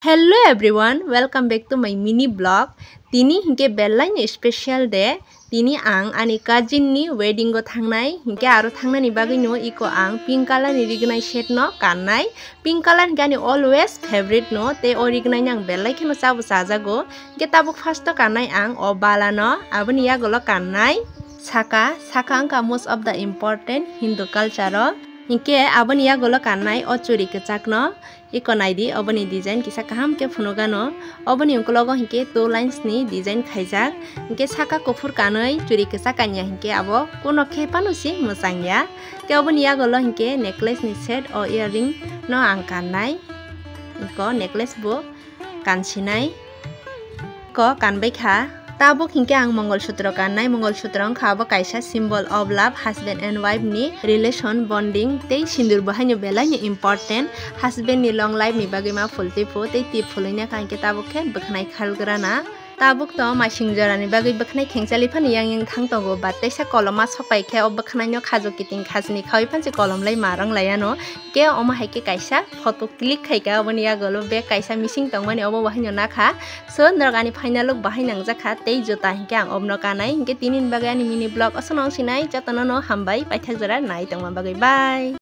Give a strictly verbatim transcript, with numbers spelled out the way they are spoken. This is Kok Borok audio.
Hello everyone, welcome back to my mini vlog. Tini hinkhe belai ni special day. Tini ang ani cousin ni wedding o thangnai, hinkhe aro thangnani bagwi no iko ang pink color ni rignai set no kannai. Pink color hinkhe ani always favorite no, tei o rignai ni ang belai kheno chabo chajago. Hinkhe tabuk first o kannai ang o bala no, aboni yagulo kannai saka, saka wngkha most of the important Hindu culture o. Hinkhe aboni yagulo kannai o churi kwchak no. Iko naidi, oboni design kisa kaham khe phunukgano. Oboni ukologo hinkhe two lines ni design khaijak. Hinkhe saka kuphur kanwi churi kwchak kanya hinkhe abo kuno khe phano se mwchangya. Khe oboni yagulo hinkhe necklace ni set o earring no ang kannai. Iko necklace bo kansinai. Ko kanbai kha. Tabuk hinkhe ang Mongol Sutro kannai. Mongol Sutro wngkha abo kaisa symbol of love, husband and wife ni relation, bonding tei sindur bo haino belai ni important. Husband ni long life ni bagwi ma phul twi phu tei twi phulwi na kha hinkhe tabuk khe bwkhnai khalgrana. Tabuk to masing jora ni bagwi bwkhnai khengchali phano yang yang thang tongo, but teisa koloma sopai khe o bwkhnai no khajo kiting khajni khawi phansi kolom lai ma rang lai ano. Khe omo hai khe kaisa photo click khai kha, oboni yagulo bag kaisa missing tongmani obo bo haino na kha. So, norok ani final look bahai nangjak kha, tei juta hinkhe ang obno kanai. Hinkhe tini ni bagwi ani mini vlog aswk no wng sinai, jotono no hambai, paithak jora nai tongma bagwi. Bye.